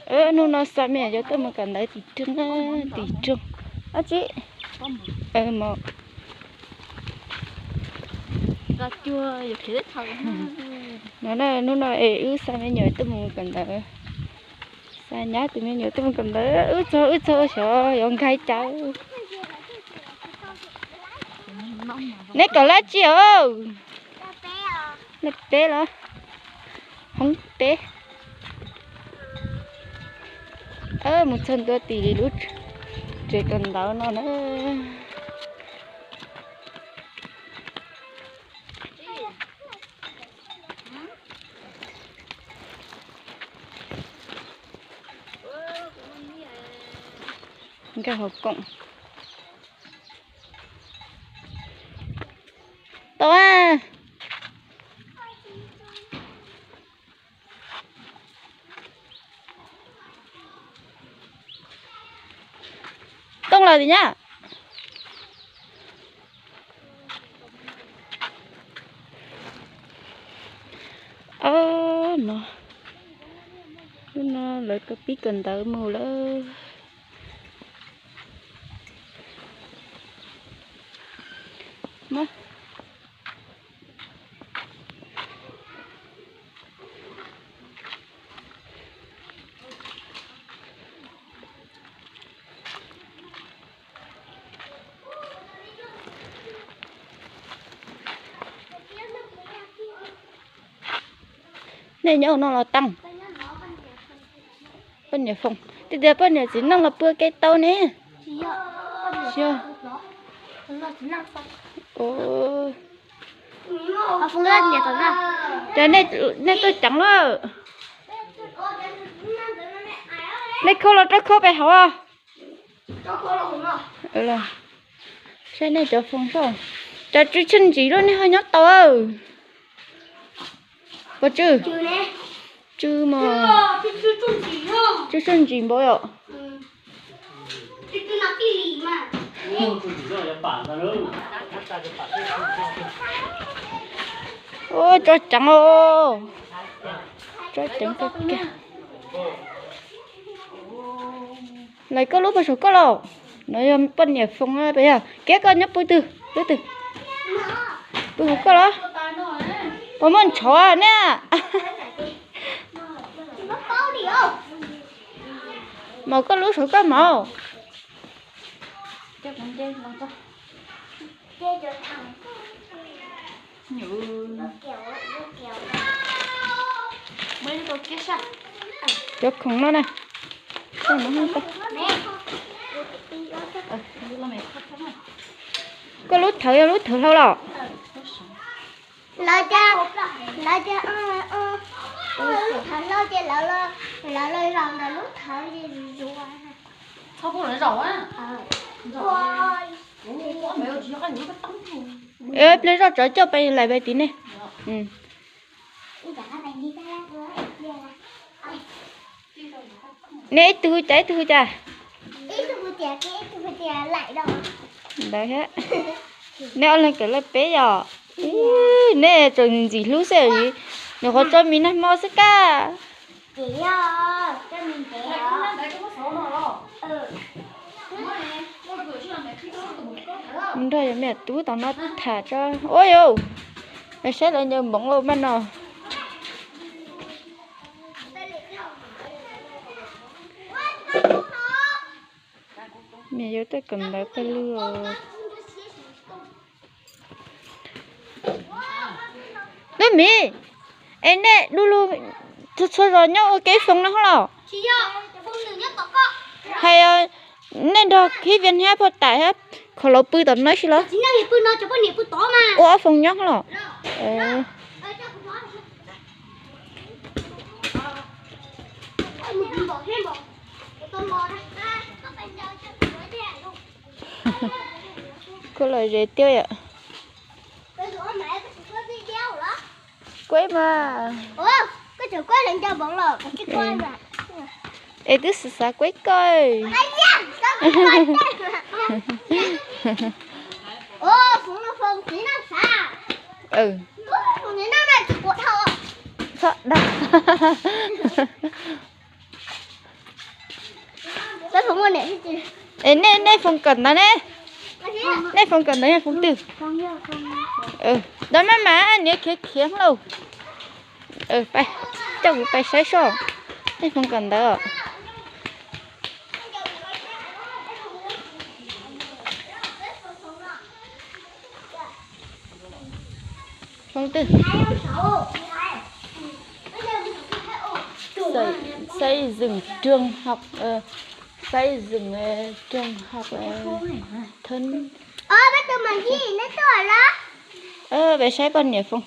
Hnub no xa me nyuam yaus tuaj mus kawm ntawv tim rooj, tim rooj. Ab tsi, mos. No, hnub no es wb xa me nyuam tuaj mus kawm ntawv. Xa nyab tus me nyuam tuaj mus kawm ntawv, wb txog wb txog xyov yuav nkag cas. Neb kawm lab tsi os? Lab peb los? Hoob peb. Mus txog ntua tim lub tsev kawm ntawv no na. Nkag hauv koom. Tau a. Tooj lawm tim nyab. Ob no, lub no lawv kawm pib kawm ntawv mus lawm. Nej nyob no los tau. Poj niam Foom, tias tias poj niam txiv neej los pw kev tau ne. Ces nej tuaj ceev lawm. Nej khau los rau khau pem hauv. Saib nej cov Foom, cov tsw tshuaj ntsim luaj nej ho nyob tau. Pov tsw, tsw mos, tsw tshuaj ntsim npaum yom. Ua tso ceev os, tso ceev kawg kiag. Lawv koj lub puas saum koj los? No yog poj niam Foom, yog kev koj nyob pw twg, lub twg? Pw hauv koj los? Puas muaj ntshauv ne? Maum koj lub saum koj maum. Cov khoom no na. Koj lub thawv yog lub thawv hlau los? Lawv tias, lawv tias, thawv hlau ces lawv los zaum ntawm lub thawv zuav. Pliag zoj tsov coj pes lais pes tid ne. Nej ib tug hu cas ib tug hu cas? Ntawd thiab. Nej ob leeg kawm laj peb yom? Ib, nej tseem ntxim hlub xwb li, nws qhov tso mis nag hmo xwb kaj. Mus nrog yog me tub tom no tham tso. Ua yau, saib lawv ncaws npoov los mas no. Me yuav tuaj kawm ntawv pawg lug. Lub miv, es nej du lug txhua txhua zos nyob ua ke Foom no hos los? Hais nej nrog khib Vias Hnyiab Phaj Tam thiab Khov Laus pw tom no ib si los? Ua ob Foom nyob hos los? Kuj lom zem tiag yom. Kueb mas. Es twb xav xav kueb koj. Txhob dag. Es nej, nej foos kawm ntawv ne? Nej foos kawm ntawv yog foos twg? Dab maj mas niam khiav khiav lauj. Coj kuv pais saib soj. Nej foos kawm ntawv os. Foos twg? Xây, xây dựng trường học, ờ, xây dựng, ờ, trường học, ờ, thân. Peb saib poj niam foos.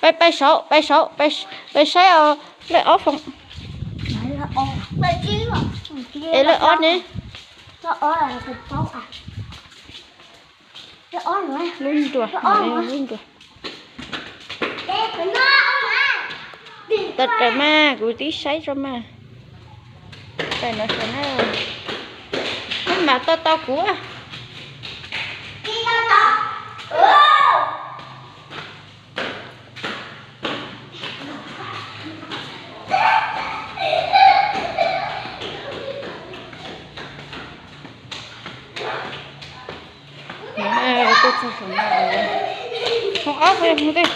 Pais, pais saud, pais saud, pais saib os, lej ob foos. Es lej ob ne? Lub nruas, lub nruas. Tau raws mas kuv twb saib tso mas. Pais no saum na. Maj mam tau tau kuv. Tuaj txog saum no, foom ob, foom twg?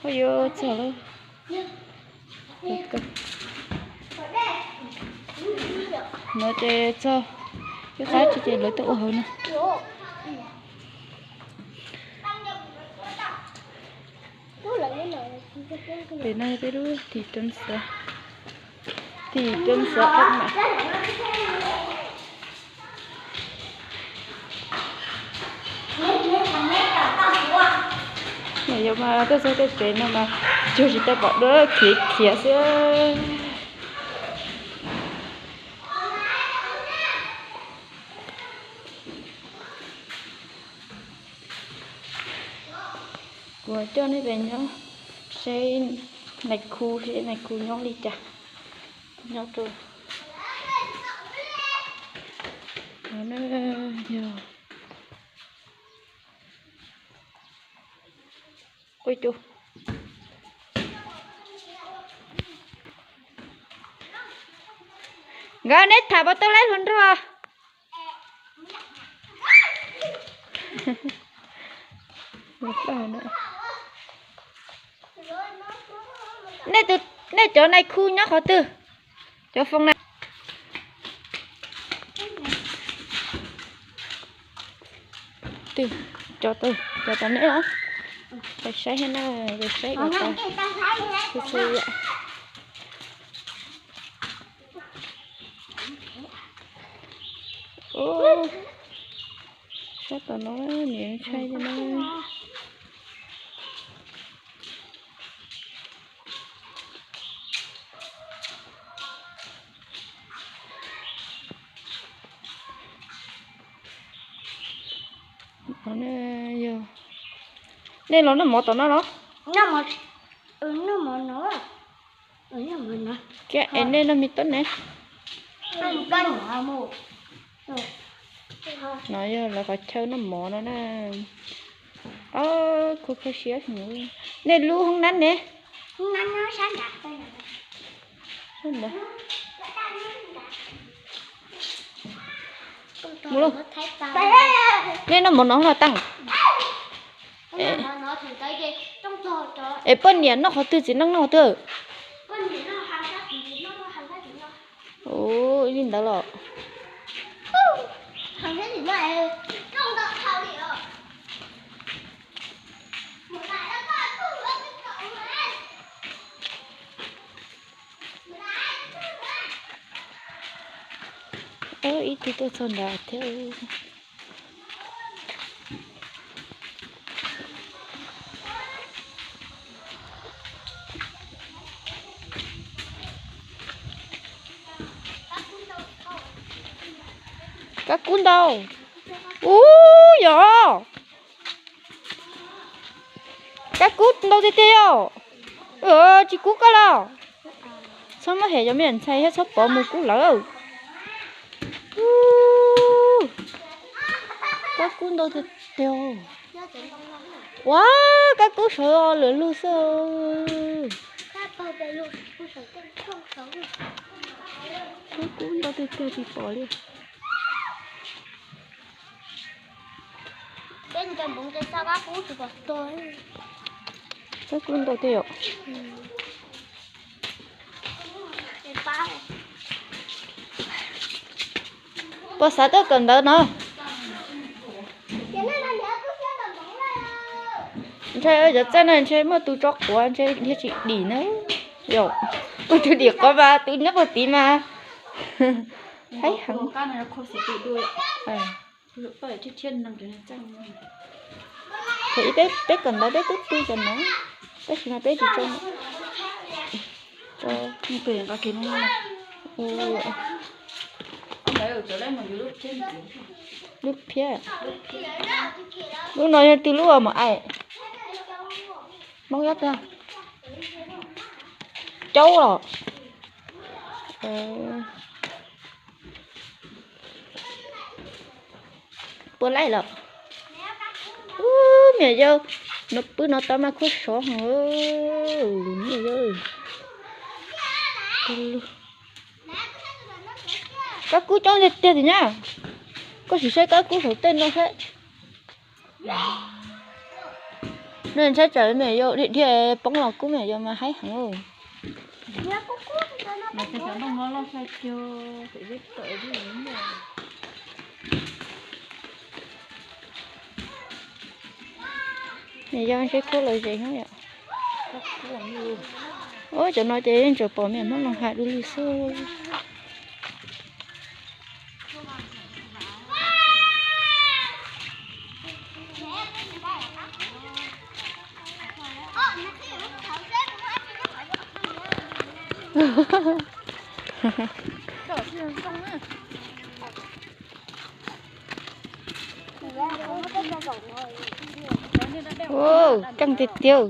Ua yuav txog lawm. No ces txog ib qab tso ces lawv tuaj ua hauv no. Pem no peb lub thị trấn Xav, thị trấn Xav Bắc Mạc. Yog mas tuaj txog tej pem no mas cuag tsis tau pom dua, khiav khiav xwb. Kuv coj nej pem nyob seb nais khu, seb nais khu nyob li cas. Nyob rau no yog, ua cas nkawd neb tham puas tau laib hluas nraug? Nej, nej cov nais khu nyob qhov twg? Cov foom na. Twg? Cov, cov tom nej los? Pais saib thiab na, pais saib kom tau. Sab tom no niam ntshai li na. Nej los noj mov tom no los? Es nej noj me tub ne? No yog lawv qhov chaw noj mov no na. Ob, kho kho siab. Nej lub hoob nab ne? Nej noj mov no los Taab? Es poj niam noj qhov twg, txiv neej noj qhov twg? Ua li ntawd los. Ib tug tuaj txog nrad thiab. Kab kub ntau. Ub yog. Kab kub ntau tiag tiag yom. Tsis kub koj los? Txhob muab hem cov me ntxhais thiab txhob pov mus kub lawv. Kab kub ntau tiag tiag. Ua, kab kub sawv lwm lug xwb. Kub ntau tiag tiag tsis pom li. Kub ntau tiag yom. Puas xav tuaj kawm ntawv no? Ntshe cov txaij no ntshe muaj tus tso quav ntshe thiaj tsis dim na. Yom, muaj tus dim quav mas tus nyob puag tid mas haib heev. Thaum ub peb kawm ntawv peb twb tu cov no, tab sis mas peb tsis tso. Lub phiab, lub no yog twg lub ua mos aim? Hmoob yob tiag. Caub los. Puas laij los? Ub, me nyuam yau, no pw no tau mas khuab sov heev. Kab kub coob tiag tiag tiag nyab. Koj sim saib kab kub saum tej no saib. No ntshai tsam me nyuam yau dhia dhia poob los kub me nyuam yau mas haib heev. Nws yog ntshe khuab lom zem no yom. Ub, cov no ces yeej tseem pom me Hmoob Looj Hais du lug xwb. Ua, keej tiag tiag.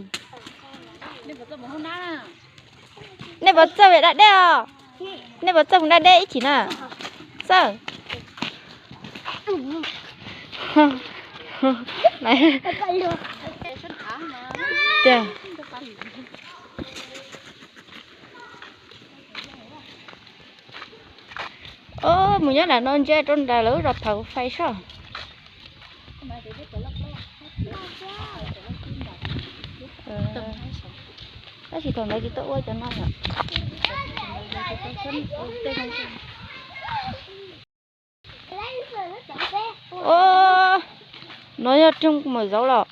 Nej puas txawj da dej os? Nej puas txawj mus da dej ib chim na? Txawj. Tiag. Ub, mus nyob nram no ntsia rau nram lawv zos Phav Fais soj. Tab sis thaum ntawd tsis tau ua cov no yom. Ub, no yog rooj mom zauv los?